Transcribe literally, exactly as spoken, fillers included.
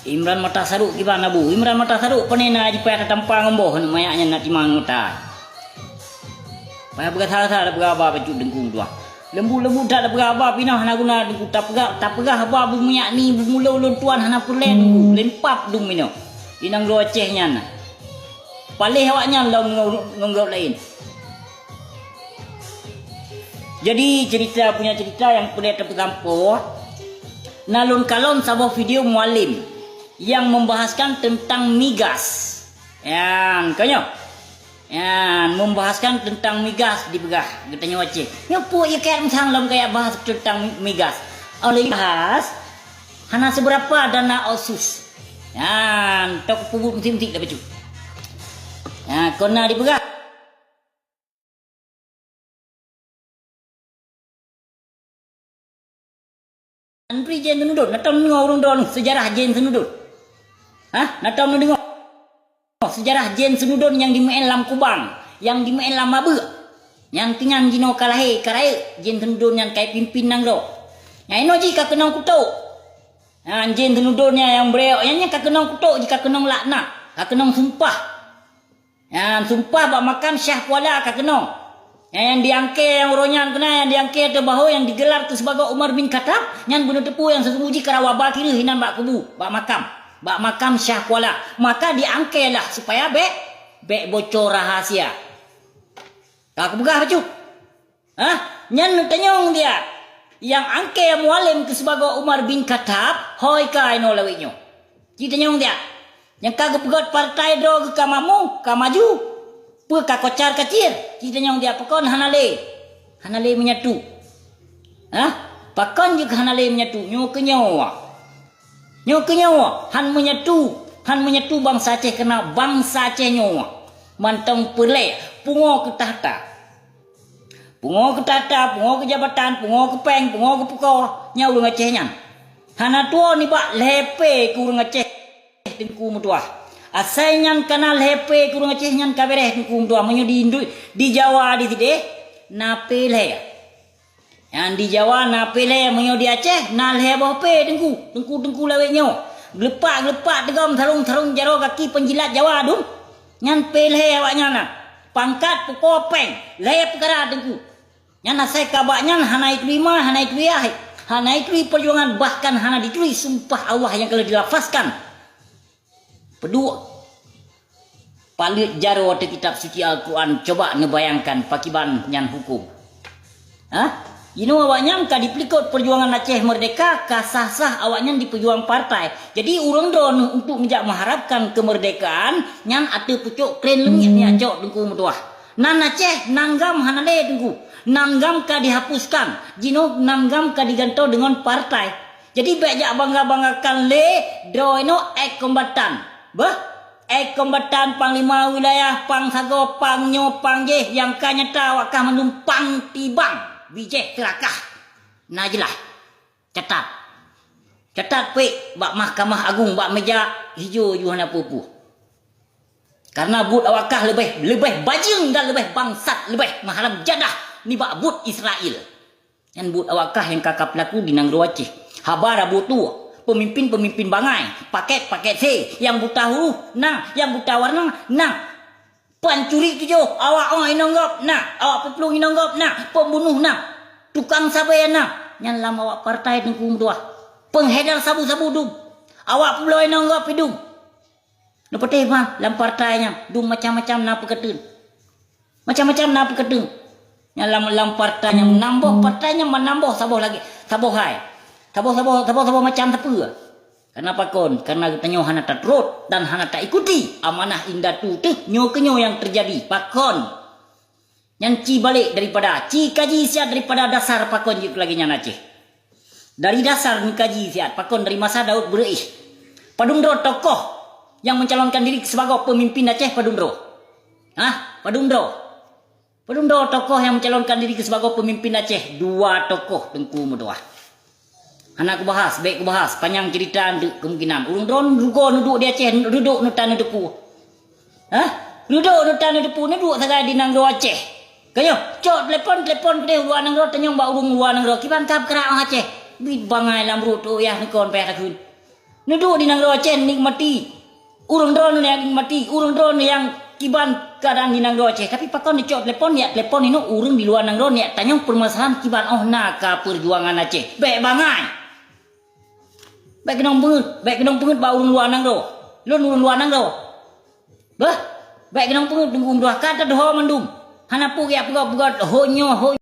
Imran Mata Sarok kiban, Abu. Imran Mata Sarok pane na jipayah tatampang ngon boh, aneuk manyak nyan na timang ngon tai. Payah peugah sa-sa tapeugah haba bacut Teungku meutuah. Leumbut-leumbut that tapeugah haba pih na hana guna Teungku. Tapeugah, tapeugah haba beuminyak ni, beumulô ulôn tuan hana peureulée Teungku. Lempap dum inoe. Inong lôn Aceh nyan. Paléh awaknyan lom ngon, ngon gob laén. Jadi, cerita punya cerita nyang peureulée tapeusampoe, na lôn kalon saboh video Mualem nyang membahaskan tentang migas. Nyan, ka nyoe. Nyan, membahaskan tentang migas dipeugah geutanyoe Aceh. Nyoe peue ié kayat meusang lom kayat bahas tentang migas. Oleh bahas, hana seberapa dana otsus. Nyan, tok peubuet meutik-meutik dah bacut. Nyan, kon na dipeugah. Nyan pri Jén Seunudon, na tom neudeungoe ureuëng droeneuh seujarah Jén Seunudon? Hah? Na tom neudeungoe seujarah Jén Seunudon nyang jimeu'en lam kubang, nyang jimeu'en lam mabeuk? Nyan keuh nyan jinoe ka lahé, ka rayeuk, Jén Seunudon nyan ka pimpin nanggroe. Nyan inoe jih ka keunong kutok. Nyan Jén Seunudon nyan nyang beureuok, nyan, nyan ka keunong kutok jih, ka keunong laknat, ka keunong sumpah. Nyan sumpah bak makam Syah Kuala ka keunong. Nyan nyang diangkée nyang uroe nyan keunan, nyang diangkée ateueh bahô nyang digelar keu sibagoe Umar bin Khattab, nyan beuneuteupeu nyang seuseumujih karab haba kireueh inan bak kubu, bak makam, bak makam Syah Kuala. Maka diangkée lah supaya bék, bék bocor rahasia. Ka kupeugah bacut. Hah? Nyan neutanyong dia. Nyang angkée Mualem keu sibagoe Umar bin Khattab, hôi ka inoe lawét nyoe. Jitanyong dia. Nyang ka geupeugét partai droe geuh ka mamu, ka maju. Peue ka kocar kacir? Jitanyong dia pakon hana lé. Hana lé menyatu. Hah? Pakon jeuet hana lé menyatu? Nyoe keuh nyoe. Nyoe keuh nyoe. Han menyatu. Han menyatu bansa Aceh keunan bansa Aceh nyoe. Mantong peureulée. Pungo keu takhta. Pungo keu takhta, pungo keu jabatan, pungo keu péng, pungo keu pukoe, nyan ureuëng Aceh nyan. Hana tuwoe nibak lhée pé keu ureuëng Aceh Teungku meutuah. Asai nyan ka na lhée pé keu ureuëng Aceh nyan ka béréh Teungku meutuah. Meunyoe di Indo-, di Jawa di sideh, na pé lhée. Nyan di Jawa na pé lhée, meunyoe di Aceh na lhée boh pé Teungku, Teungku-teungku lawét nyoe. Geulepak-geulepak teugom sarong-sarong jaroe gaki peunjilat Jawa dum. Nyan pé lhée awaknyan na. Pangkat, pukoe, péng, lhée peukara Teungku. Nyan asai ka bak nyan hana jituri ma, hana jituri ayah, hana jituri peujuangan, bahkan hana jituri sumpah Allah nyang ka lheueh dilafazkan. Peuduek paleuet jaroe ateueh Kitab Suci Al-Quran, coba neubayangkan pakiban nyan huköm. Hah? Jinoe awaknyan ka jipeulikot peujuangan Aceh Meurdeka, ka sah-sah awaknyan jipeujuang partai. Jadi, ureuëng droeneuh untuk neujak meuharapkan keumeurdekaan nyan ateueh pucok kren leungit neujak cok Teungku meutuah. Nan Aceh, nan GAM hana lé Teungku. Nan GAM ka dihapuskan. Jinoe nan GAM ka digantoe deungon partai. Jadi, bék jak bangga-banggakan lé droe inoe ex kombatan. Beuh, ex kombatan, panglima wilayah, pang sagoe, pang nyoe, pang jéh, nyang ka nyata awak kah mandum pang tibang, bijéh teurakah. Na jeulaih. Catat. Catat pék bak Mahkamah Agung, bak meja ijo, ijo hana peue-peue. Karena buet awak kah leubeh, leubeh bajeueng dan leubeh bangsat, leubeh meuharam jadah nibak buet Israel. Nyan buet awak kah nyang ka, ka peulaku di nanggroe Aceh. Haba rabu tu, peumimpin-peumimpin bangai, pakét-pakét se, nyang buta huruf na, nyang buta warna na. Pancuri tujoh, awak ong inong gob na, awak peuplueng inong gob na, pembunuh na, tukang sabe na. Nyan lam awak partai Teungku meutuah. Penghedar sabu-sabu dum. Awak peubloe inong gob pih dum. Neupatéh bah lam partai nyan, dum macam-macam na peuketeun. Macam-macam na peuketeun. Nyan lam, lam partai nyan, meunan boh partai nyan, meunan boh saboh lagée, saboh hai. Saboh, saboh, saboh, saboh macam sapeue. Karena pakon? Karena geutanyoe hana taturot dan hana taikuti amanah indatu teuh, nyoe keuh nyoe nyang teujadi. Pakon? Nyan ci balek daripada, ci kaji siat daripada dasar pakon jeuet lagée nyan Aceh. Dari dasar neukaji siat, pakon dari masa Daud beureuih. Padum droe tokoh nyang mencalonkan diri sibagoe peumimpin Aceh, padum droe? Hah? Padum droe? Padum droe tokoh nyang mencalonkan diri sibagoe peumimpin Aceh? Dua tokoh Teungku meutuah. Hana kubahas, bék kubahas, panyang cerita nteuk kemungkinan. Ureuëng droe rugoe neuduek di Aceh, reudok neutan neuteupeu. Hah? Reudok neutan neuteupeu, neuduek sagai di nanggroe Aceh. Ka nyoe, cok telepon, telepon keudeh luwa nanggroe, tanyong bak ureuëng luwa nanggroe, kiban ka peukara ong Aceh. Bit bangai lam ruet, oh yah neukon payah takheun. Neuduek di nanggroe Aceh nikmati. Ureuëng droeneuh nyang nikmati, ureuëng droeneuh nyang kiban keuadaan di nanggroe Aceh. Tapi pakon neucok telepon, jak telepon inoe ureuëng di luwa nanggroe, jak tanyong peumasalahan kiban óh na ka peujuangan Aceh. Bék bangai! Bék keunong peungeuet, bék keunong peungeuet bak ureuëng luwa nanggroe. Lôn ureuëng luwa nanggroe. Bah, bék keunong peungeuet, teungku meutuah ka teudoho mandum. Hana peue jak peugah-peugah ho nyoe, ho